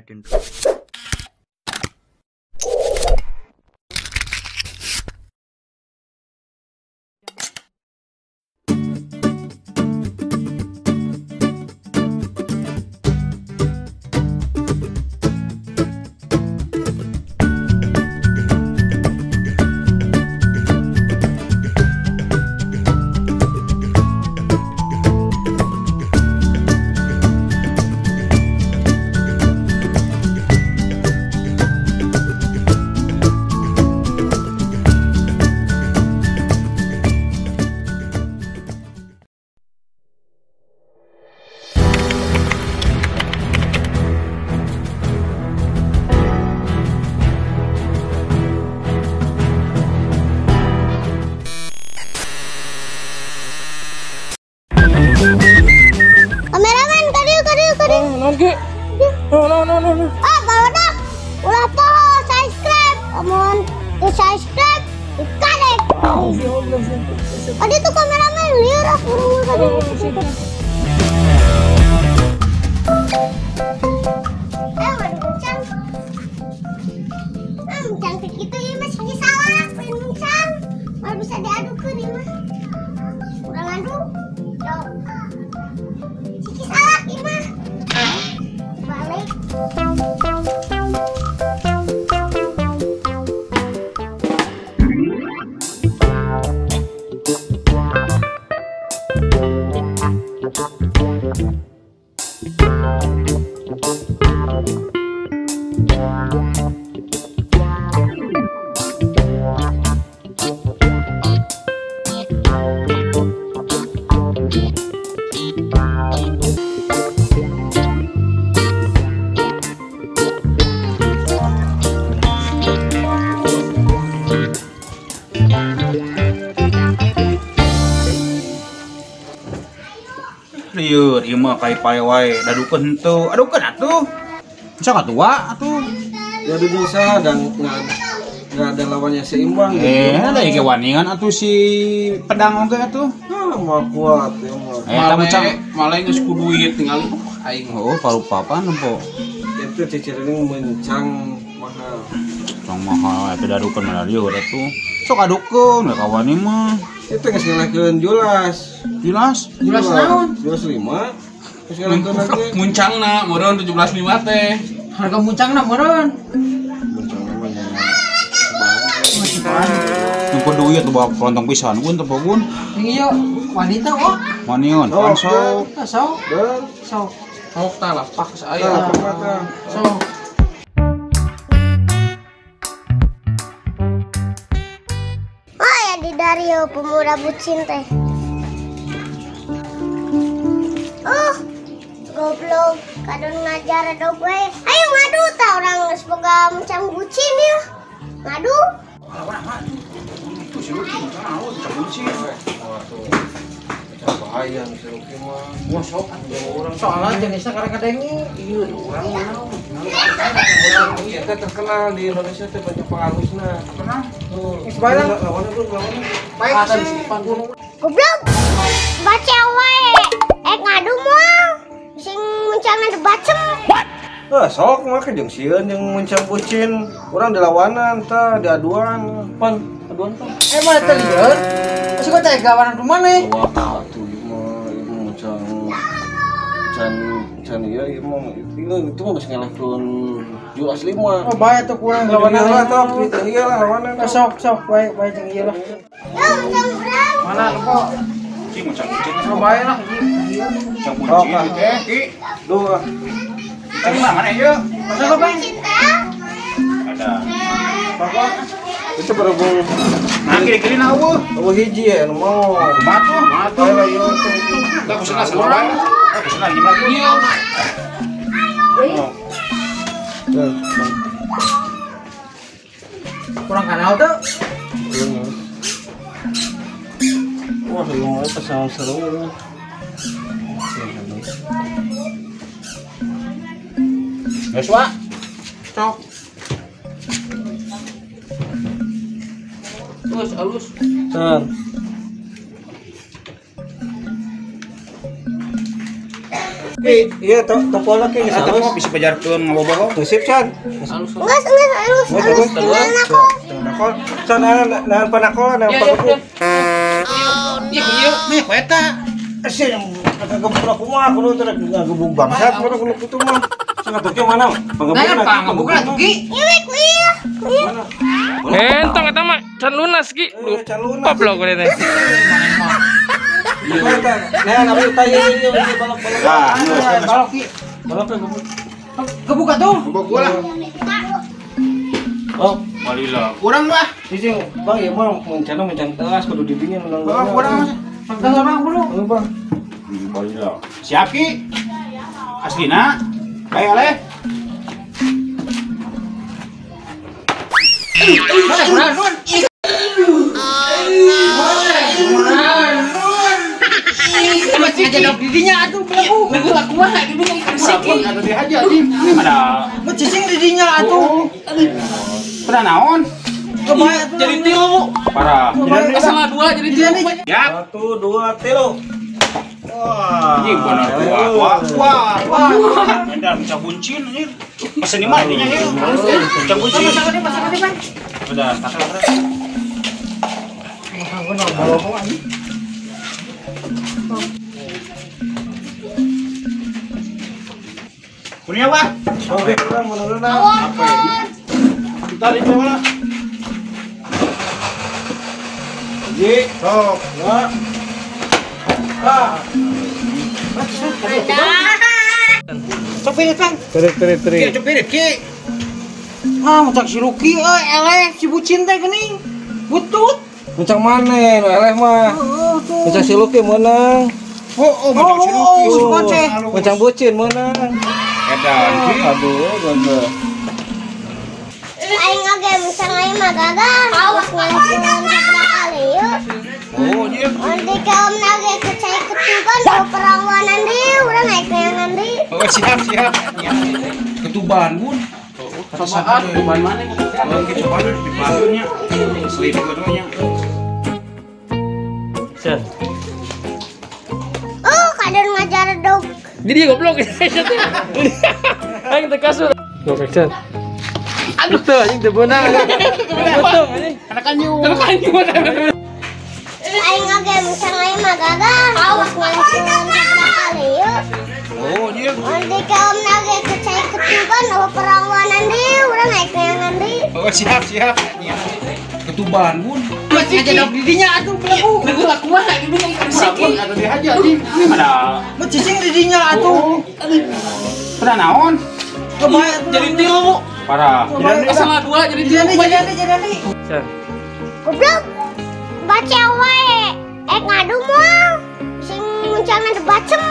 Copyright intro. Kameramen, kadieu. No. Ah, barudak. Ulah poho subscribe. Amun di subscribe, dikarek. Adi tuh kameramen lieur ah buru-buru kadieu. Muncang. Ah, muncang teh kitu ieu mah sigi salah, lain muncang. Moal bisa diadukeun ieu mah. Urang adu. Sok. Siki salah ieu mah. Balik. Lieur ieu mah kai pae wae dadukeun henteu. Adukeun atuh. Bisa katua atuh. Ya bisa dan enggak ada lawannya seimbang gitu. Ada ieu waningan atuh si pedang oge atuh. Nah, mah kuat ya mah. Eta mucang male geus ku duit tingali aing. Oh, parupapan nempo. Itu cicirining mencang mahal. Mencang mahal eta dadukeun mah lieur atuh. Sok adukeun we kawani mah. Itu geus ngalahkeun Julas. Julas? Julas naon? Julas 5. Geus ngalahkeun lagi. Muncangna meureun 17.5 teh. Harga muncangna meureun. Muncangna mah nya. Nyumput duit tuh bawa kelontong pisan gun teu pogun. Ieu wanita oh. Wanion, pan sok. Sok. Sok. Sok tah lapak aya. Sok. Dario pemuda bucin teh. Oh, goblok, kadon ngajar dog we. Ayo ngadu tah orang geus boga muncang bucin ya. Ngadu. Itu si Luki muncang naon muncang bucin. Bahaya si Luki mah. Wah sok urang soalnya jenisnya karek kadengi. Iya, urang mah. Kita terkenal di Indonesia teh banyak pengalusna. Terkenal. Tuh. Geus bae lah. Lawannya tuh lawannya. Baik sih. Goblok. Baca wae. Ngadu moal. Sing muncangan dibacem. Heh, sok mah jeung sieun jeung muncang bucin. Urang dilawanan tah, diaduan. Pan, aduan tah. Mah teh lieur. Masih kok cai gawanan ku maneh? Wah, atuh ieu mah ieu muncang can ieu ieu mah itu mah geus ngalahkeun Julas 5. Oh, bae atuh kurang lawanan lah tok, jeung ieu lah lawanan. Sok sok bae bae jeung ieu lah. Yo, muncang urang. Mana kok? Ki muncang bucin. Oh, bae lah. Muncang bucin teh, Ki. Duh. Muncang mana ieu? Masa kok, Bang? Ada. Bapak itu berhubung nah kiri-kiri na eueuh. Eueuh hiji ya nu mau. Kumaha tuh? Bae lah ieu teh. Tah kusuna salah. Tah kusuna lima tuh. Kurang kanal tuh. Wah, lu mah pasang seru lu. Geus wa. Cok. Terus alus. San. Ki, iya topolna ki geus halus. Bisa pajarkeun ngabobohong. Tuh sip San. Geus geus halus halus tinggal nakol. Nakol. San nahan panakol nahan panakol. Iya, iya, nih ku eta. Sih ngagebuk kumaha kudu teh ngagebuk bangsat kudu kudu kitu mah. Sangat oke mana? Nah, pangebukna atuh Ki. Ieu ku ieu. Entong eta mah can lunas Ki. Goblok we teh. Nah, nabi tanya ieu balok-balok. Nah, balok Ki. Balok gebuk. Gebuk atuh. Gebuk gua lah. Oh, balila. Kurang mah. Cicing, Bang, ieu mah mencana mencang telas kudu didinya menang. Bang, kurang mah. Bang, bang, dulu. Bang. Balila. Siap Ki. Aslina. Bae oleh. Aja didinya atuh belagu. Belagu kumaha didinya ikan siki. Atuh dihaja anjing. Ada. Mun cicing didinya atuh. Pernah naon? Jadi tilu. Parah. Salah dua jadi tilu. Ya. 1 2 3. Wah. Anjing bener wah wah wah. Edan bisa buncin anjir. Pesen mah dinya ieu. Bisa buncin. Udah, tak. Punya apa? Oke, kurang menurun. Apa ya? Kita di mana? Ji, sok, dua. Ah. Copirit, Bang. Terik, terik, terik. Ki, copirit, Ki. Ah, muncak si Luki euy, eleh si bucin teh geuning. Butut. Muncak maneh nu eleh mah. Muncak si Luki meunang. Oh, muncak si Luki. Si koceh. Muncak bucin meunang. Edan, Ki. Aduh, gagal. Aing oge muncak aing mah gagal. Awas ngalih kali yeuh. Oh, iya. Nanti kaum nage kecai ketuban bawa perawanan deui, urang naik neangan deui. Oh, siap, siap. Ketuban, Bun. Cobaan, ketuban mana? Oh, cobaan di batunya. Selip nya. Set. Oh, kadang ngajar dog. Jadi goblok. Aing teh kasur. Goblok, Chan. Aduh tuh anjing teu beunang. Betul anjing. Anak anjing. Anak anjing. Aing oge muncak aing mah gagal. Awas ngalih kali yeuh. Oh, iya. Nanti kaum nage kecai ketuban bawa perawanan deui, urang naik neangan deui. Oh, siap, siap. Ketuban, Bun. Aja didinya atuh belagu. Belagu kumaha didinya ikan siki. Atuh dihaja anjing. Ada. Mun cicing didinya atuh. Pernah naon? Jadi tilu. Parah. Salah dua jadi tilu. Jadi. Goblok. Baca wae. Ngadu moal. Sing muncangna debacem.